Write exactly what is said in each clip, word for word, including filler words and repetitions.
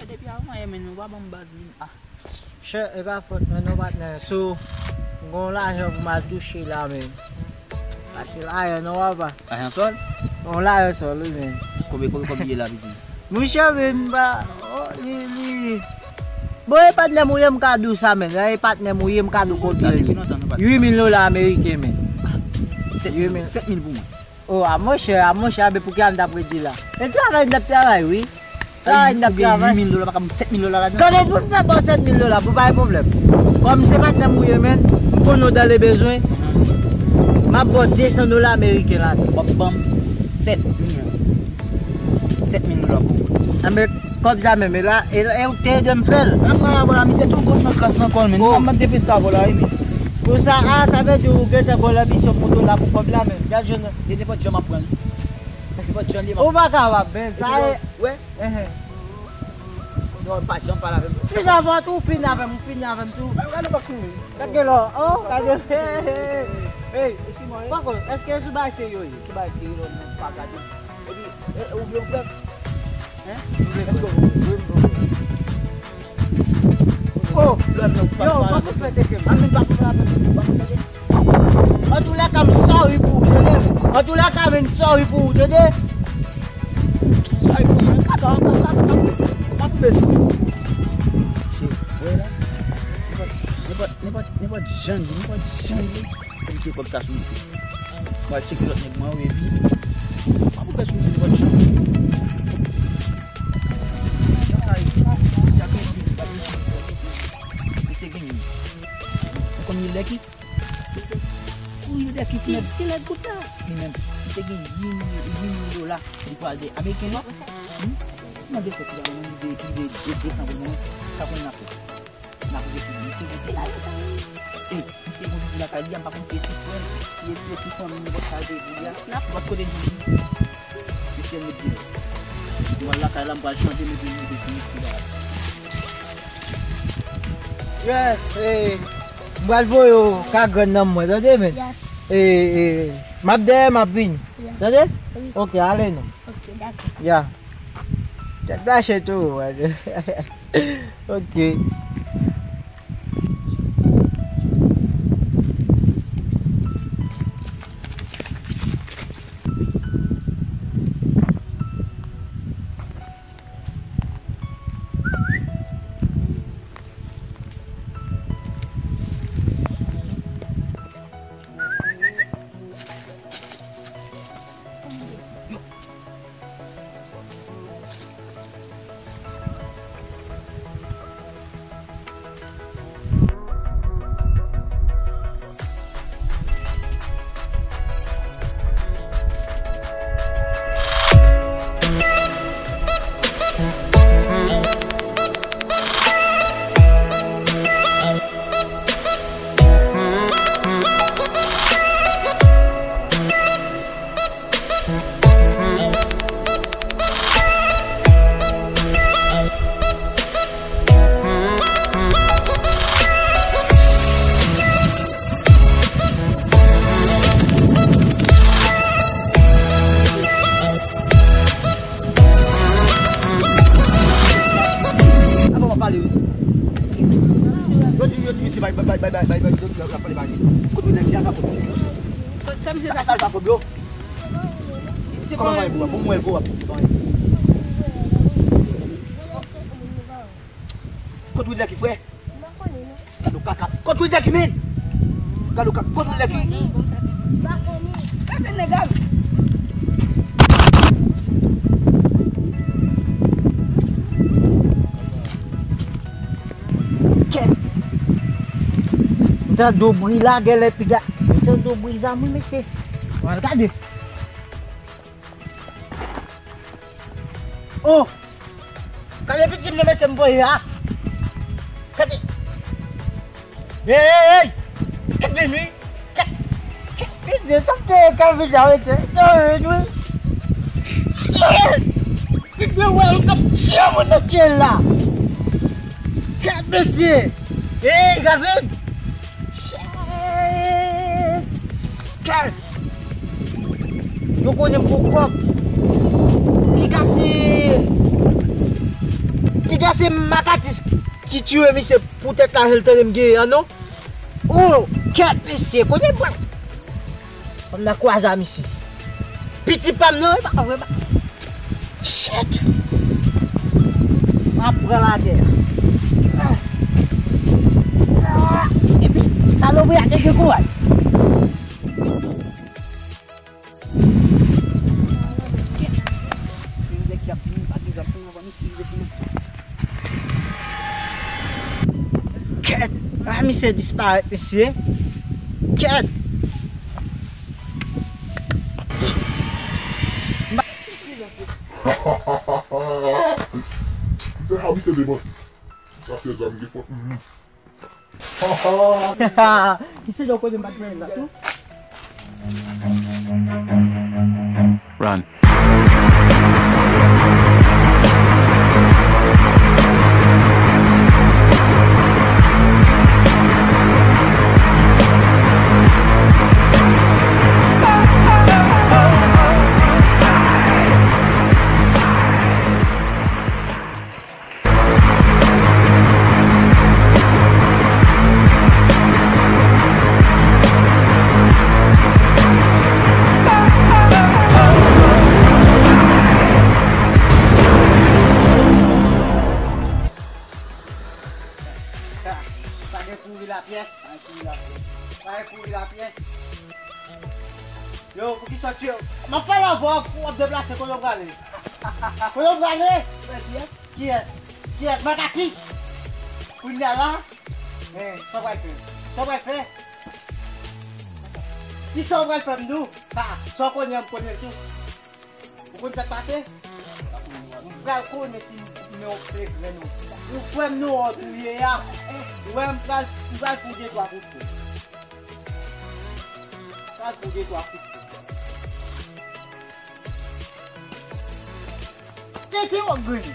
Depi avan yè, men nou pa ban m baz, men, ah. Chè, e pa fòt mwen non, patnè. So, m gon lajan pou m al touche la, men. Pati lajan non, papa. Lajan sòl? Yon lajan sòl, wi, men. Konbyen, konbyen, konbyen ye la, piti? Monchè, men, m pa, oh, li, li. Bon, e patnè m ou ye, m ka di w sa, men. E patnè m ou ye, m ka di w konbyen li. Uit mil dola ameriken, men. Sèt mil, sèt mil pou mwen. Oh, a monchè, a monchè, a, men pou ki a m t ap rete la? E travay n ap travay, wi. Travay n ap travay. Uit mil dola, pa ka ban m sèt mil dola ladan? Gade, pou m fè ba w sèt mil dola, pou pa gen pwoblèm. Kòm se patnè m ou ye, men, m konnen w dan le bezwen, m ap ba w de san dola ameriken ladan. W ap ban m sèt mil. Sèt mil dola pou mwen. Anben, kòb sa menm, e la, e, e ou te ede m fè l. Nan parabòl la, misye tou gwo san kras nan kò l, men. Bon. Mwen te fè sa avè w la, wi, men. Pou sa, a, sa vle di ou gentan gen yon lanbisyon pou dola pou kòb la, men. Gad jwenn. E nenpòt jan m ap pran li. Nenpòt jan li ye, m ap. Ou pa kapab, men. Sa e. Wè? Enhen. Non, pa janm pale avè m. Fini avè m tou, fini avè m, fini avè m tou. Gade bòks mwen. Gade lò, oh, gade. Hey, hey, hey. Hey, pa kont, èske sou bagay serye yo ye? Sou bagay serye yo, nou pa gade. Epi, e, e, ou vle yon prèv? Hein? Ou vle prèv? Oh, yo, pa pou fè teke m. Ann, pa pou fè avè m, pa pou fè teke m. Antoulèka, m sorry pou ou, tande? Antoulèka, men, m sorry pou ou, tande? Sorry pou mwen, kaka, kaka, kaka. M ap bezwen. Che, wè la. Nenpòt, nenpòt, nenpòt jan li, nenpòt jan li. Kòm se kòb sa sou misye. M al tcheke lòt nèg mwen, wi, epi. M ap bezwen sou misye nenpòt jan. Misye gen. Ou konn Hilda ki? Ou Hilda ki ti nèg? Ti nèg kout la. Li menm. Li te gen uit mil, uit mil dola. Li pral de Ameriken non. Hmm? Mande fòk li de, li de, de, de san pou mwen. Sa konn n ap fè. N ap rete. Misye gen ti la yo sa. Ey, misye gen ti lakay li a, m pa konn si e ti frè l, si e ti, e ti fanmi m, bòt sa de di a. N ap bòt kote di. Mesye, met deyò. Mwen lakay la, m pral chanje, met deyò, met deyò, met deyò. Yeah, eh, m pral voye w ka grann nan mwen, tande, men? Yes. Eh, eh, m ap dèyè, m ap vini. Yeah. Tande? Wi. Ok, ale non. Ok, dakò. Yeah. Tèt mache tou. Ok. Avan w ap pale, wi. Yo di, yo di misye bay, bay, bay, yo di l ap pale bagay. Kote nèg ki al pa kob yo? Sa misye sa al pa kob yo? Kòman mwen pou, pou mwen pou w ap di bagay? Kote Wilder ki, frè? Gade w kaka. Kote Wilder ki, men? Gade w kaka. Kote Wilder ki? Gade nèg la. Kèt. M tande yon bri la, genlè piga. M tande yon bri zam, wi, mesye. Mwen al gade. Oh! Gade pitit m nan mesye m voye a. Gade. Hey, hey, hey! Gade vini. Gade. Gade mesye, sa m te ka vin la, mesye. Sa vin, wi. Shit! Si te wè, m t ap tiye moun nan syèl la. Gade mesye. Hey, gade. Shit! Kèt! Yo konnen m gon kòb. Piga se, piga Se Makatis ki tiye misye poutèt lajan l tande m genyen an non. Oh, kèt mesye, kote m pral? Fò m nan kwaze a misye. Piti pa m nan, e pa vre, pa. Shit! M ap pran l atè a. Epi, salopri a te gen kouraj. Kèt! Ah, misye disparèt, mesye. Kèt! Misye, ah, misye depanse. Sa se zam ki fòt. Misye nan kote m pa t wè l la tou. Run. Pa gen kouri lapyès. Pa gen kouri lapyès. Yo, poukisa w tiye? M ap pale avè w, w ap deplase, kote w prale? Kote w prale? Kiyès? Kiyès? Makatis? Kounye a la? Men, sa w pral fè? Sa w pral fè? Kisa w pral fè m di w? Ha, sa w konnen an, m konnen l tou. Ou konn sa k pase? M pral konnen si men w fle grenn ou. Ou kwè m nan wòt ou ye a? Ou wè m pral, m pral fè w de twa kout pwen. M pral fè w de twa kout pwen. Tete w ap grenn.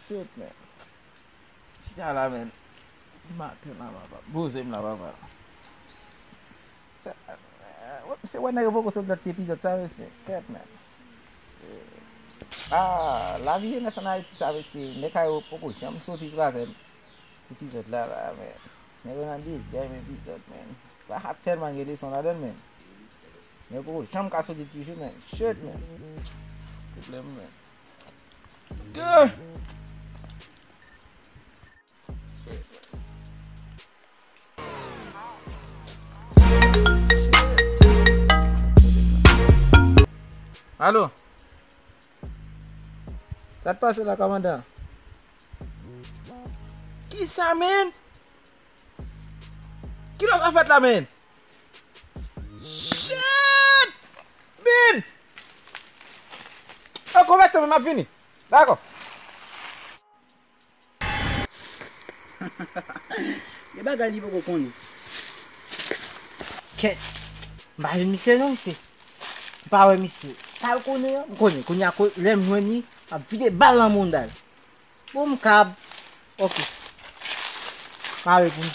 Shit, man. Chita la, man. Maten la, papa. Poze m la, papa. Sa, eh, se wè nèg yo poko sot lòt epizòd sa, mesye. Kèt, man. Ah, lavi jenès an Ayiti sa, mesye. Nèg sa yo poko janm soti travè epizòd la, la, man. Nèg yo nan dezyèm epizòd, man. Sa ap tèlman gen leson ladan l, man. Nèg yo poko janm ka soti toujou, man. Shit, man. Pwoblèm, man. Gah! Alo? Sa k pase la, kòmandan? Kisa, men? Kilè sa fèt la, men? Shit! Men! Yo konvèti mwen, m ap vini. Dakò. Gen bagay li poko konnen. Kèt. M pa jwenn misye non, mesye. M pa wè misye. Sa l konnen an, m konnen. Kounye a, lè m jwenn li, m ap vide bal nan mouda l. Pou m kab. Ok. Mare pou m.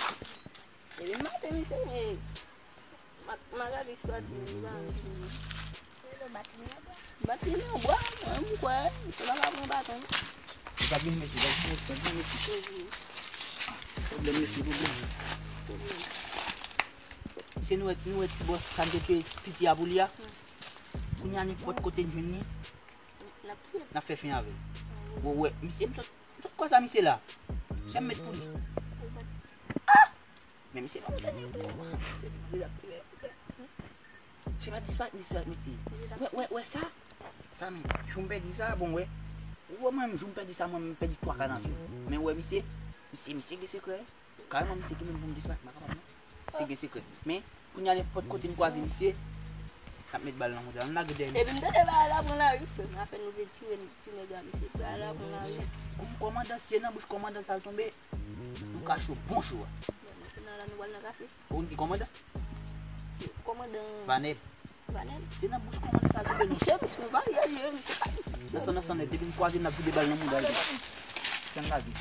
Epi m maten misye, men. Ma, ma gade si pati li la. Bati li nan bwa, mwen m kwè, misye pa ka pran baton. Li pa gen mesye, li pa gen mesye, li pa gen mesye. Pwoblèm mesye, pwoblèm. Misye nou wè, nou wè ti bòs sa n te tchwe piti a pou li a. Kounye a nenpòt kote n jwenn li, n ap fè fen avè l. Bon, wè, misye m sot, m sot kwaz a misye la. Chè m met pou li. Men misye pa monte nèg li, misye li dezaktive, misye. Se pa disparèt, disparèt, mesye. Wè, wè, wè sa? Sa men, jou m pèdi sa, bon, wè. Ou wè mwen, jou m pèdi sa, mwen, m pèdi twa ka nan vi m. Men wè, misye, misye, misye gen sekrè. Kareman, misye ki menm pou m disparèt, m pa kapab, non. Misye gen sekrè. Men, kounye a, nenpòt kote m kwaze misye, m ap met bal nan mouda l, m lage dèyè misye. Epi m tande bagay la pran lari, frè m. Apèn nou te tire ti nèg la, misye, bagay la pran lari. Kòm kòmandan, si se nan bouch kòmandan sa l tonbe, nou ka cho, bon cho a. Bon, men kounye a la, nou pral nan kafe. Ou konn ki kòmandan? Kòmandan. Vanèb. Vanèb. Se nan bouch kòmandan sa l tonbe, non. Misye, misye, va, ye, ye, misye pa. Nan san, nan san nèt, depi n kwaze, n ap vide bal nan mouda l. San lage.